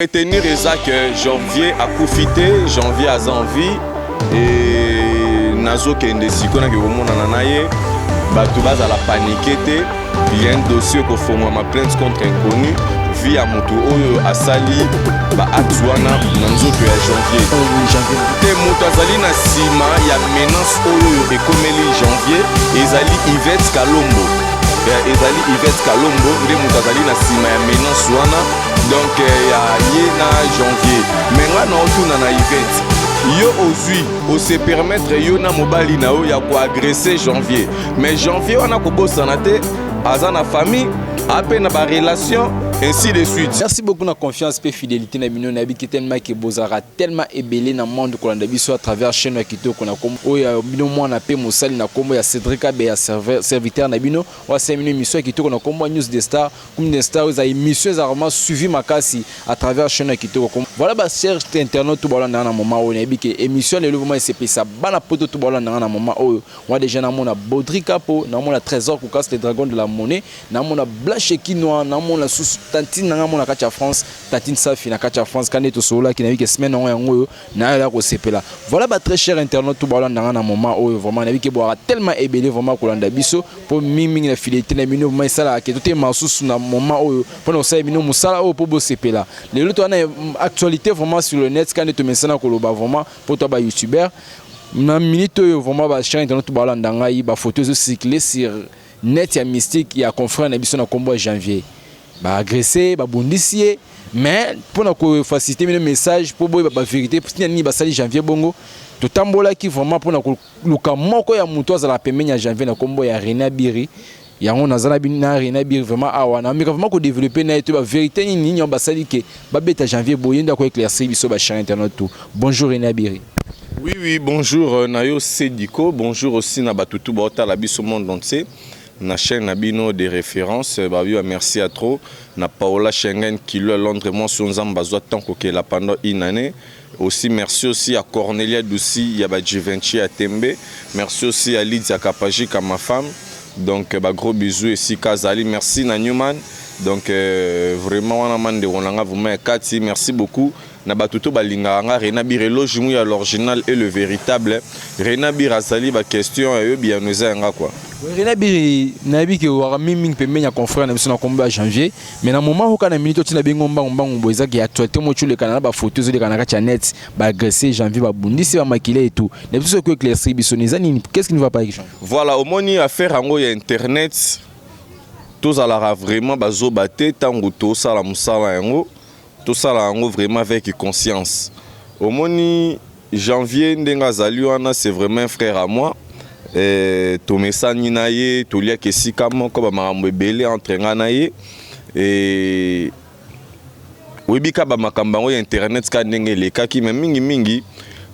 Retenir eza que Janvier akufi te, Janvier aza en vie et nazokende sikoyo nake komonana na ye. Bato bazala panike te, il y a un dossier ekofongwama, plainte contre inconnu vie ya moto oyo asali ba acte wana na nzoto ya Janvier. Janvier. Te, moto azali na nsima ya menace oyo ekomeli Janvier ezali Yvette Kalombo. Ezali Yvette Kalombo nde moto azali na nsima ya menace wana, donc ya ye na Janvier. Mais nga na otuna na Yvette: yo ozwi ose permettre, yo na mobali na yo, ya koagresser Janvier, mais Janvier wana, kobosana te, aza na famille ape na barelation, ainsi de suite. Merci beaucoup na confiance mpe fidélité na bino. Nayebi ke tellement ke bozalaka tellement ebele na monde kolanda biso à travers chaîne ya kitoko na kombo oyo ya bino mwana mpe mosali na kombo ya Cédric Abe ya serviteur na bino oyo asali bino émission ya kitoko na kombo ya News de Star comme de Star. Oyo eza émission eza vraiment suivi makasi à travers chaîne ya kitoko. Voilà, bachers internautes to baolandanga na moment oyo, nayebi ke émission lelo vraiment esepelisa bana poto to baolandanga na moment oyo wa. Déjà namona Baudry Capo, namona Trésor Koukas, le dragon de la monnaie, namona Blanche Kinoa, namona susu tantine nanga mona kati ya France, tantine Safi na kati ya France. Kandi tosololaki, nayebi ke semaine yango yango oyo nayela kosepela. Voilà, ba très cher internaute to baolandanga na moment oyo, vraiment nayebi ke bwaka tellement ebele vraiment kolanda biso mpo mingimingi na fidélité na bino vraiment esalaka ke totema susu na moment oyo mpona kosala bino mosala oyo mpo bosepela. Lelo toza na actualité vraiment sur le net, kandi tomesana koloba vraiment mpo to bayoutubeur na minute oyo. Vraiment, bachers internaute balanda ngai, bafoto ezocircule sur net ya mystique ya confrère na biso na nkombo ya Janvier, baagressé, babundisi ye. Mais mpona kofaciliter bino message mpo boyeba bavérité ntina nini basali Janvier bongo, totambolaki vraiment mpona koluka moko ya moto azala pembeni ya Janvier na nkombo ya René Abiri. Yango naza na bino na René Abiri vraiment awa, nameka vraiment kodévelopper na ye to bavérité nini nini yango basali ke babeta Janvier boye, nde akoéclaircir biso. Bachers internaute tout, bonjour René Abiri. Oui, bonjour Nayo Sediko, bonjour aussi na batutu baotala biso monde entier na chaîne na bino de référence. Babi merci à trop na Paola Schengen kilo à Londres, moi sur Nzambe bazwa tant kokela pendant une année aussi. Merci aussi à Cornelia Doussi ya ba Givenchy à Tembe. Merci aussi à Lydia Kapajika, ma femme. Donc bah, gros bisous esika azali. Merci na Newman. Donc vraiment wana mandeko na nga vraiment ya kati, merci beaucoup na bato to balingaka nga René Abiri, éloge mu ya l'original et le véritable René Abiri. Azali baquestion ayobi yano eza yanga quoi. René Abiri, nayebi ke waka mingimingi pembeni ya confrère na biso na kombo ya Janvier, mais na moment oka na minute otina bengo mbangu mbangu boye, ezaki actualité moko olekana na bafoto ezoleka na kati ya net, baagressé Janvier, babundisi, bamakile et tout. Na biso soki éclaircir biso eza nini, qu'est-ce qui ne va pas avec Janvier? Voilà, omoni affaire yango ya internet, tozalaka vraiment bazoba te. Ntango tosala mosala yango, tosala yango vraiment avec conscience. Omoni Janvier ndenge azali wana, c'est vraiment un frère à moi. Tomesani na ye, toliaki esika moko, bamakambo ebele entre nga na ye. Oyebi ka bamakambo yango ya internet ka ndenge elekaki, mais mingimingi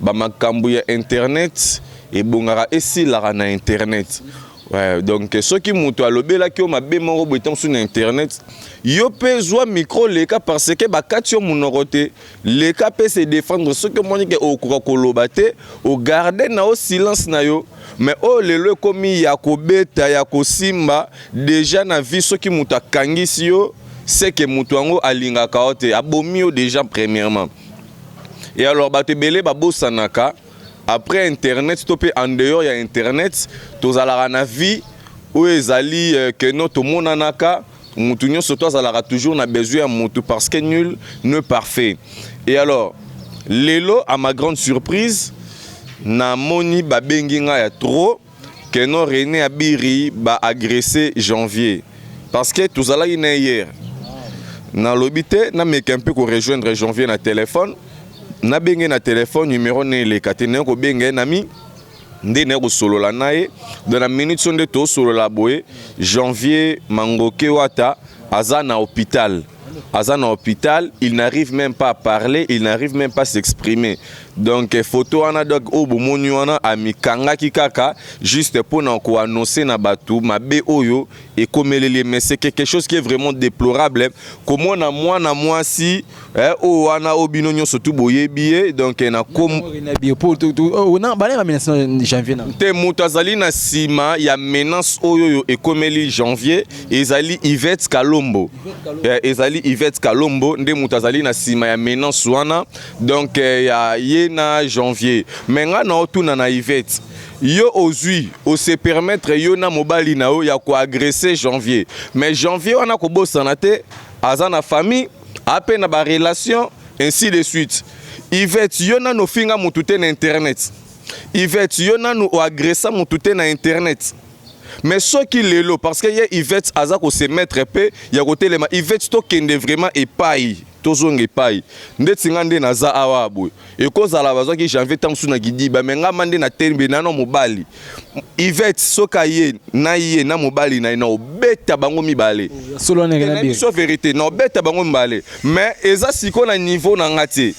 bamakambo ya internet ebongaka esilaka na internet. Ouais, donc soki moto alobelaki yo mabe moko boye ntango mosusu na internet, yo mpe zwa micro, leka, parce que bakati yo monoko te, leka mpe se défendre. Soki omoni ke okoka koloba te, ogarde na yo silence na yo. Mais oyo lelo ekomi ya kobeta, ya kosimba déjà na vie, soki moto akangisi yo, c'est que moto yango alingaka yo te, abomi yo déjà premièrement. Et alors bato ebele babosanaka, après internet to mpe en dehors ya internet, tozalaka na vie oyo ezali keno tomonanaka. Mutu nyonso to azalaka toujours na besoin ya mutu, parce que nul n'est parfait. Et alors lelo, à ma grande surprise, namoni babengi ngai ya trop keno René Abiri baagressé Janvier, parce que tozalaki na hier. Nalobi te, nameka mpe korejoindre Janvier na téléphone. Nabenge na téléphone, numéro ne eleka te. Naye kobenga ye nami nde naye kosolola na ye. Dans na minute so nde tosolola boye, Janvier Mangoke Wata aza na hôpital, aza na hôpital. Il n'arrive même pas à parler, il n'arrive même pas à s'exprimer. Donc photo wana, donc oyo bomoni wana, amikangaki kaka juste mpona koannoncer na bato mabe oyo ekomeleli. Mais c'est quelque chose qui est vraiment déplorable, komona mwana mwasi oyo wana oyo bino nyonso tu boyebi ye. Donc na kom Janvier te, moto azali na nsima ya menace oyo ekomeli Janvier ezali Yvette Kalombo. Ezali Yvette Kalombo nde moto azali na nsima ya menace wana, donc ya ye na Janvier. Mais nga na otuna na Yvette: yo ozwi ose permettre, yo na mobali na yo, ya koagresser Janvier. Mais Janvier wana, kobosana te, aza na famille ape na barelation, ainsi de suite. Yvette, yo nanu ofinga motu te na internet. Yvette, yo nanu oagressa motu te na internet. Mais soki lelo, parce que ye Yvette aza kose mettre mpe ya kotelema, Yvette, tokende vraiment epai, tozonga epai ndeti nga nde naza awa boye. Ekozala bazwaki Janvier ntango mosusu na kidiba, mais nga ma nde natembe nano mobali. Yvette, soki aye na ye na mobali na ye, na obeta bango mibale. Biso vérité, na obeta bango mibale. Mais eza sikoyo na niveau na nga te.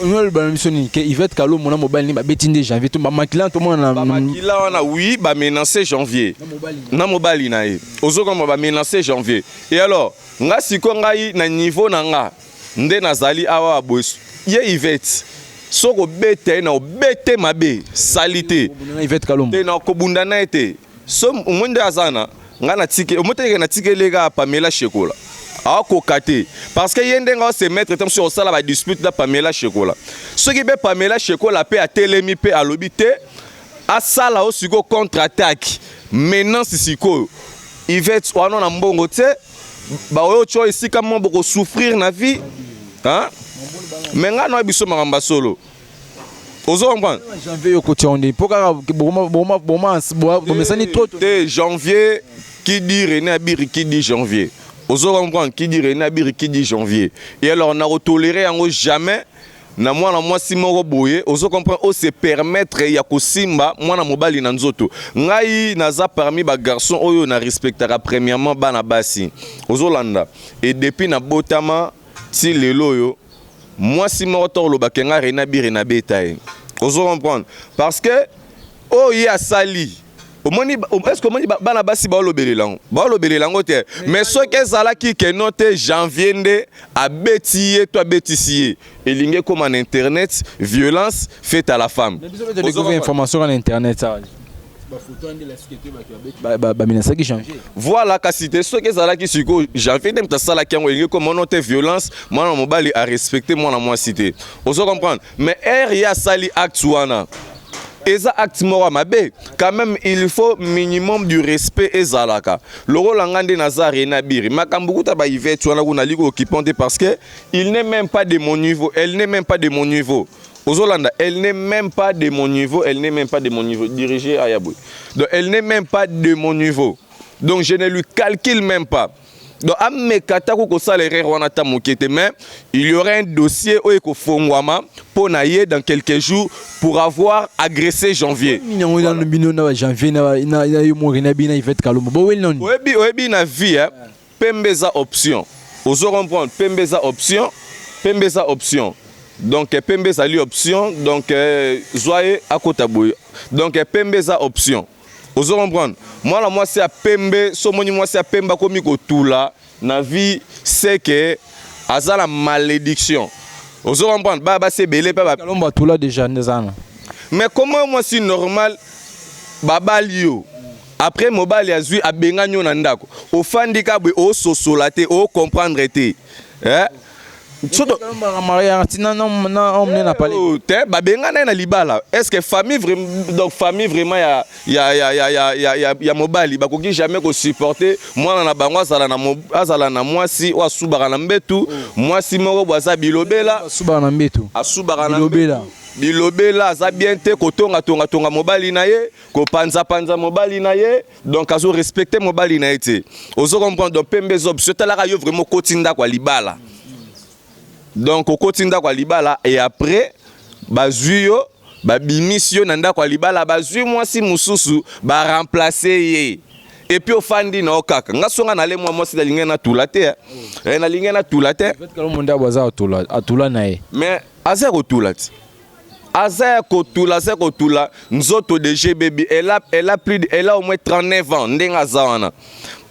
Oloba biso nini? Ke Yvette Kalombo na mobali nini babeti nde Janvier to bamakila tomona? Bamakila wana, oui, bamenace Janvier na mobali na ye. Ozokoma bamenace Janvier. Et alors nga sikoyo, ngai na niveau na nga nde nazali awa boye, ye Yvette, soki obeta ye, na obete mabe sali te. Yvette Kalombo. Te, na kobunda na ye te. So omoi nde aza na ngai, natike omoi teke, natikeli kaka Pamela Shekola, akoka te, parce que ye ndenge aose mettre te, mosusu osala badispute na Pamela Shekola. Soki mpe Pamela Shekola mpe atelemi mpe alobi te, asala o sikoyo contre attaque menace. Sikoyo Yvette wana na mbongo te, baoyo tio esika mo bokosouffrir na vie, hein? Mais ngai na biso makambo ya solo, ozo comprendre. Janvier, yo kotia onde mpo kaka bomesani trop. Te, Janvier, qui dit René Abiri, qui dit Janvier. Ozo comprendre? Qui dit René Abiri, qui dit Janvier. Et alors na kotolérer yango jamais na mwana mwasi moko boye, ozo comprendre, ose permettre ya kosimba mwana mobali na nzoto. Ngai naza parmi bagarçon oyo na respectaka premièrement bana basi, ozolanda. Et depuis nabotama ti lelo oyo, mwasi moko to olobaka nga René Abiri nabeta ye, ozo comprendre? Parce que oyo ye asali, omoni, est ce que omoni bana basi baolobelela yango? Baolobelela yango te. Mais soki ezalaki keno te, Janvier nde abeti ye to abetisi ye, elingi ekóma na internet violence faite à la femme. Biso information na internet, bamenaçaki Janvier. Voilà, kasi te, soki ezalaki sikoyo Janvier nde moto asalaki yango, elingi ekóma te violence, mwana mobali arespecte mwana mwasi te, ozo comprendre? Mais ere ye asali acte wana, eza acte moko ya mabe quand même. Il faut minimum du respect ezalaka. Lokola nga nde naza René Abiri, makambo kuta baYvette wana kuna nali kokipan te, parce que il n'est même pas de mon niveau, elle n'est même pas de mon niveau. Ozolanda, elle n'est même pas de mon niveau, elle n'est même pas de mon niveau dirigé ayaboy. Donc elle n'est même pas de mon niveau, donc je ne lui calcule même pas. Donc ameka ata kosala erreur wana ata moke te. Mais il y aurait un dossier oyo ekofongwama mpo na ye dans quelques jours pour avoir agressé Janvier. Nini bino na Janvier na yo mo René bina Yvette Kalombo boweli nani? Oyebi, oyebi, na vie, hein, pembe eza option, ozo comprendre? Pembe eza option, pembe eza option. Donc pembe ezali option. Donc zwa ye akota boye. Donc pembe eza option, ozo comprendre? Mwana mwasi ya pembe, so omoni mwasi ya pembe akomi kotula na vie, c'est que aza na malédiction, ozo comprendre? Baya basi ebele mpe. Kalombo atula déjà ndezana. Mais comment mwasi normal babali yo, après mobali azwi abengani yo na ndako, ofandi ka boye, ososola te, ocomprendre te, eh? Te, babengana ye na libala. Est ce que famille, donc famille vraiment ya mobali bakoki jamais kosupporter mwana na bango azala na mwasi oyo asubaka na mbetu, mwasi moko bo aza bilobela? Asubaka na mbetu. Asubaka na mbetu, bilobela, aza bien te, kotongatongatonga mobali na ye, kopanzapanza mobali na ye, donc azorespecte mobali na ye te, ozo comprendre? Donc pembe eza option. Talaka yo vraiment, okoti ndako ya libala, donc okoti ndako ya libala et après bazwi yo, babimisi yo na ndako ya libala, bazwi mwasi mosusu, baremplace ye, et puis ofandi na yo kaka. Nga songa nale mwa mwasi, nalingi natula te, nalingi natula te. Aza atula na ye. Mais aza kotula te. Aza ya kotula, aza ya kotula nzoto déjà ebebi. Elle a au moins 39 ans ndenge aza wana.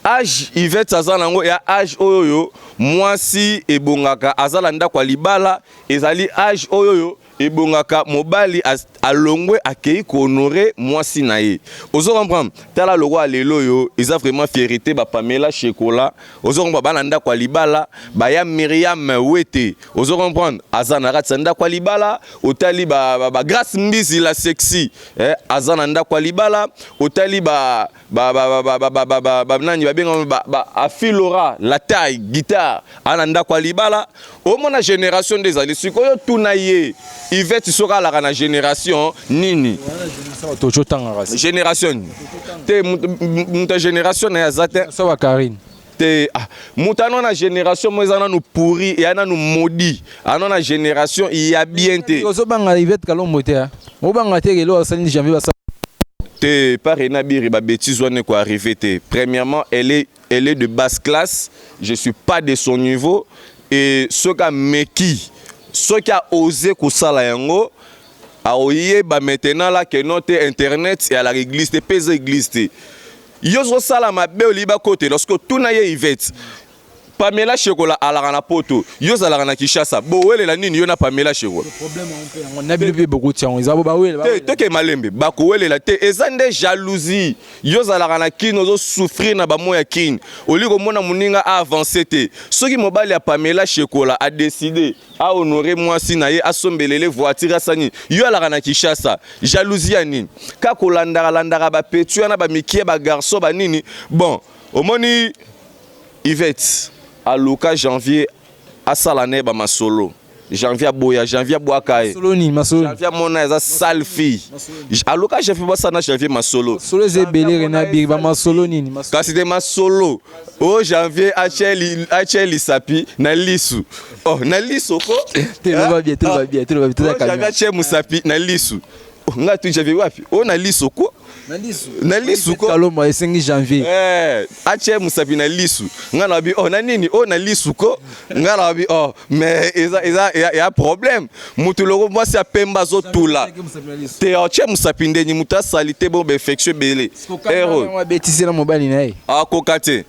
Âge Yvette aza nango ya âge oyo mwasi ebongaka aza na ndako ya libala, ezali âge oyo ebongaka mobali alongwe akei kohonorer mwasi na ye. Ozo comprendre? Tala lokwa lelo oyo eza vraiment fierté, bapamela Shekola, ozo comprendre, bana ndako ya libala, baya Miriam Wete, ozo comprendre, aza na kati ya ndako ya libala. Otali ba Grâce Mbizi la sexy, aza na ndako ya libala. Otali ba ba ba ba ba ba ba ba ba nani babenga ba Afilora la taille guitare, aza na ndako ya libala. Omona génération nde ezali sikoyo. Tuna ye Yvette soki alaka na génération nini. Tozotangaka. Génération nini te, moto ya génération na ye aza te. So ba Karine. Te, ah, moto ano na génération mo eza nanu pourri, eya nanu maudit, ano na génération ya bien te. Ozobanga Yvette Kalombo te, obanga te lelo asali janvier basa. Te, par Rena Biri, ba bêtise wana ko arriver te. Premièrement, elle est de basse classe, je suis pas de son niveau et soki ameki, soki a osé kosala yango, aoyeba maintenant là que non te, internet eyalaka église te mpe eza église te. Yo ozosala mabe, olingi bakote lorsque otuna ye Yvette. Pamela Shekola alaka na Poto, yo ozalaka na Kinshasa, bowelela nini yo na Pamela Shekola? Na bino mpe bokoti yango eza bo bawele. Te, toke malembe, bakowelela te, eza nde jalousie. Yo ozalaka na Kini, ozosouffrir na bamo ya Kini, olingi komona moninga aavance te. Soki mobali ya Pamela Shekola adécider ahonorer mwasi na ye, asombelele voiture, asani, yo alaka na Kinshasa, jalousie ya nini? Kaka kolandaka landaka bapetits wana, bamikie, bagarçon banini. Bon, omoni Yvette aluka Janvier, asala na ye bamasolo, Janvier aboya, Janvier abwaka ye. Masolo nini? Masolo? Janvier amona eza sale fille. Aluka Janvier, basala na Janvier masolo. Masolo eza ebele, Rena Biri, bamasolo nini? Kasi te, masolo oyo Janvier atie lisapi na lisu, oh, na liso ko. Teloba bien, teloba bien, teloba bien. Janvier atie mosapi na lisu. Oh, ngai tu Janvier wapi oyo na liso ko? Na lisu ko. Kalombo esengi Janvier. Eh, atie mosapi na lisu, ngai na bi, oh, na nini oyo na lisu ko? Ngai na bi, oh, mais eza ya problème. Mutu loko mwasi ya pembe azotula te, atie mosapi ndeni mutu asali te, bon, bainfection ebele. Abetisi na mobali na ye. Akoka te,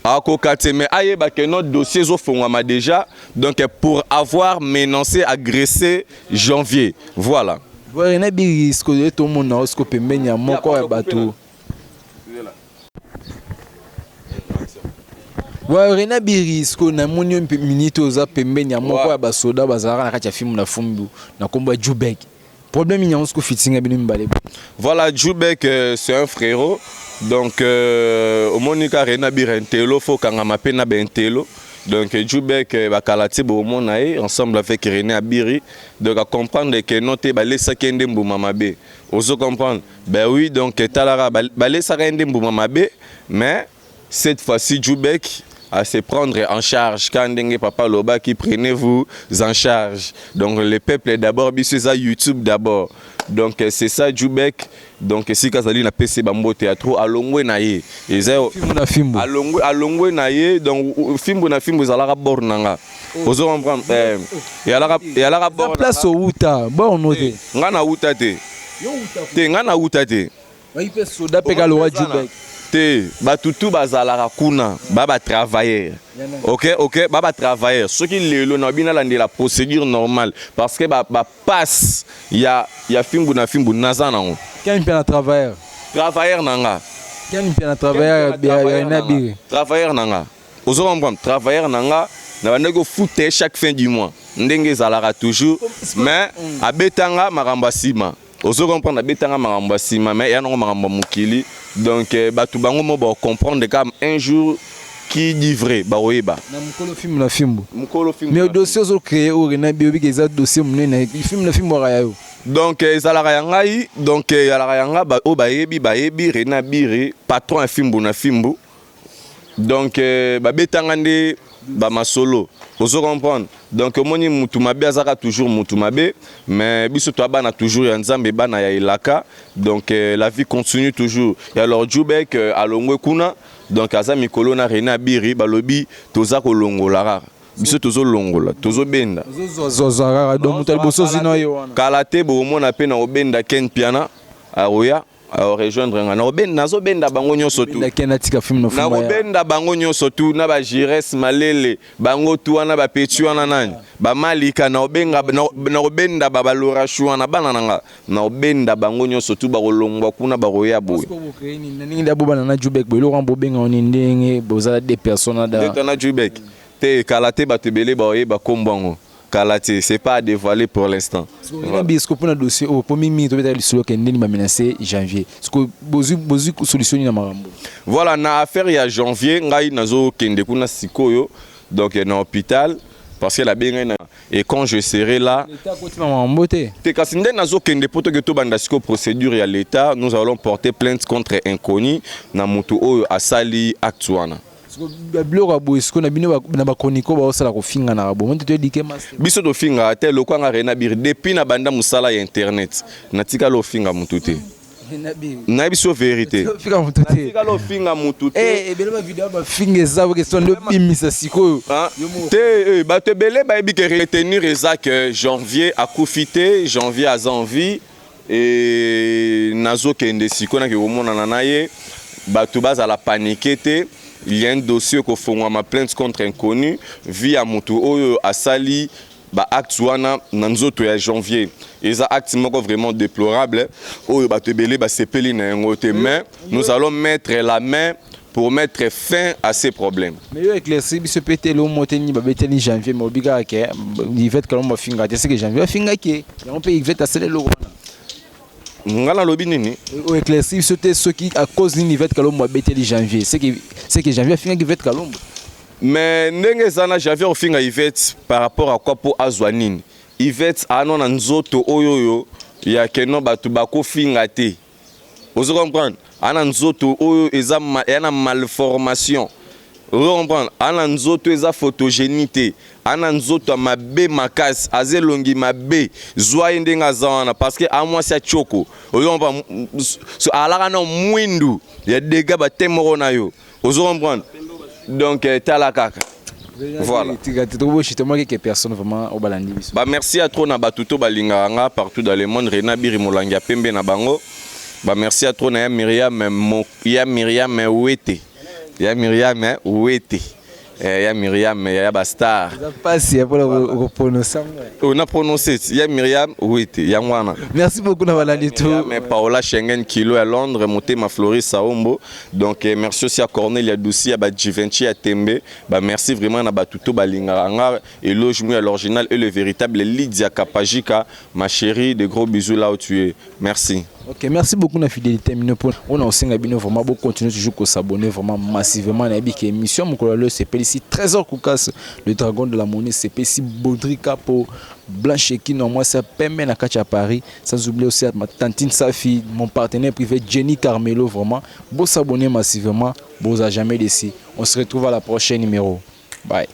akoka te, mais ayeba ke notre dossier ezofongwama déjà, donc pour avoir menacé, agressé Janvier, voilà. Rena Biri, sikoyo tomona siko pembeni ya moko ya bato wa Rena Biri. Sikoyo namoni yo minute oza pembeni ya moko ya basoda bazalaka na kati ya filme na fumbu na nkombo ya Jubek. Problème nini yango siko fitinga bino mibale? Voilà, Jubek, c'est un frérot. Donc omoni ka Rena Biri intelo, faut kangama pe na bentelo. Donc Jubek, bakala te, bomona ye ensemble avec René Abiri. Donc à comprendre que non te, balesaki nde mbuma mabe. Ozo comprendre? Ben oui, donc talaka balesaka nde mbuma mabe, mais cette fois-ci Jubek à se prendre en charge. Quand ndenge papa lobaki, prenez-vous en charge. Donc le peuple d'abord, biso eza YouTube d'abord. Donc c'est ça Jubek. Donc esika azali, na pesi bambote ya trop. Alongwe na ye, eza fimbu na fimbu. Alongwe, alongwe na ye. Donc fimbu na fimbu ezalaka bord na nga, ozo comprendre? Eyalaka bord. Place outa borno te. Nga na wuta te, te, nga na wuta te. Oyi mpe soda mpe kalowa Jubek. Te, bato tu bazalaka kuna ba batravailleur, ok, ba batravailleur. Soki lelo na bino alandela procédure normale, parce que bapasse ya fimbu na fimbu naza nango. Ken mpe na travailleur. Travailleur na nga. Ken mpe na travailleur ya Nabiri. Travailleur na nga, ozo comprendre? Travailleur na nga, na bandaki kofuta ye chaque fin du mois ndenge ezalaka toujours, mais abetanga makambo ya nsima, ozo comprendre? Abetanga makambo ya nsima, mais eya nango makambo ya mokili. Donc bato bango mo bacomprendre kaka un jour, qui dit vrai bakoyeba. Na mokolo fimbu na fimbu. Mokolo fimbu. Mais dossier ozocréer oyo, Rena Bi, obiki eza dossier monene. Fimbu na fimbu aka ya yo. Donc ezalaka ya ngai, donc ezalaka ya nga. Oyo bayebi, bayebi Rena Biri, patron ya fimbu na fimbu. Donc babetanga nde bamasolo, ozo comprendre? Donc omoni, mutu mabe azaka toujours mutu mabe, mais biso toya bana toujours ya Nzambe, bana ya elaka. Donc la vie continue toujours. Et alors Jubek alongwe kuna, donc aza mikolo na Rena Biri, balobi toza kolongola kaka. Biso tozolongola, tozobenda. Ozozwazwa kaka, donc moto ya liboso ozina ye wana. Kala te bokomona mpe na kobenda Ken Piana, akoya arejoindre nga. Nazobenda bango nyonso tu. Ken atika film na fumba ya. Nakobenda bango nyonso tu, na bagires malele, bango tu wana, bapeti wana, nani, bamalika, nakobenda babalorashu wana, bana na nga, nakobenda bango nyonso tu, bakolongwa kuna, bakoya boye. Na ndenge nde abobana na Jubek boye, eloko wana bobenga oni ndenge bozala deux personnes da. Ndeta na Jubek te, kala te bato ebele baoyeba kombo yango. Kala te, c'est pas à dévoiler pour l'instant. Voilà. Bisco mpona dossier oyo, mpo mingi tobetaka lisolo ke ndeni bamenace Janvier, siko bozwi solution nini na makambo? Voilà, na affaire ya Janvier, ngai nazokende kuna sikoyo, donc na hôpital, parce que nabengai na et quand je serai là. Leta akotima makambo te. Te, kasi nde nazokende mpo toke tobanda sikoyo procédure ya l'État. Nous allons porter plainte contre inconnu na motu oyo asali acte wana. Siko biloko ya boye, sikoyo na bino na bachronique oyo baosala kofinganaka boye, moto toyedike master. Biso tofingaka te. Lokwanga Rena Bir, depuis na banda mosala ya internet, natikala ofinga motu te. Nayebi so vérité. Fika moto te. Natikala ofinga motu te. Ebele bavideo bafinga eza question nde obimisa sikoyo. Ah, te, bato ebele bayebi ke retenir eza ke Janvier akufi te, Janvier aza en vie e nazokende sikoyo nake komonana na ye. Bato bazala paniqué te, il y a un dossier kofongwama, plainte contre inconnu vie ya motu oyo asali baacte wana na nzoto ya Janvier. Eza acte moko vraiment déplorable oyo bato ebele basepeli na yango te, mais nous allons mettre la main pour mettre fin à ces problèmes. Mais yo éclairci biso mpe te, eloko moko te nini babeteli Janvier, mais obi kaka ke Ivete Kalombo afinga te, seke Janvier afingaki yango mpe Ivete asala eloko wana. Nga nalobi nini? Oéclairci biso te soki à cause nini Ivete Kalombo abeteli Janvier, seke Janvier afingaki Ivete Kalombo. Mais ndenge eza na Janvier, ofinga Ivete par rapport à quoi? Mpo azwa nini? Ivete ano na nzoto oyo oyo ya keno bato bakofinga te, ozo comprendre? Ana nzoto oyo eza eya na malformation, ozo comprendre? Ana nzoto eza photogénie te, ana nzoto ya mabe makasi, aza elongi mabe. Zwa ye ndenge aza wana, parce que amwasi ya tioko, ozo comprendre? So, alaka na mwindu ya dega bate moko na yo, ozo comprendre? Donc tala kaka. Voilà. Toboshita quelques personnes vraiment oyo balandi biso. Ba merci à trop na bato to balingaka nga partout dans le monde. Rena Biri, molangi ya pembe na bango. Ba merci à trop na ya Miriam ya Miriam Wete, ya Miriam Wete, ya Miriam ya bastar. Eza mpasi ya mpona koprononce. On a prononcé ya Miriam Wete, yango wana. Merci beaucoup na balandi to. Miriam Paola Schengen Kilo ya Londres, motema Floris Saombo. Donc merci aussi à Cornelia Doussi ya ba Givenchy ya Tembe. Ba merci vraiment na bato to balingaka nga. Éloge ya l'original et le véritable Lydia Kapajika, ma chérie, de gros bisous là où tu es. Merci. Ok, merci beaucoup na fidélité mino po on a osenga bino vraiment bo continuer toujours ko s'abonner vraiment massivement. Na yebi ke émission mokolo lelo sepelisi Trésor Koukas, le dragon de la monnaie, sepelisi Baudry Capo, Blanche Kino, moi ça pembe na kati ya Paris, sans oublier aussi ma tantine Safi, mon partenaire privé Jenny Carmelo. Vraiment bo s'abonner massivement, boza jamais déçus. On se retrouve à la prochaine numéro. Bye.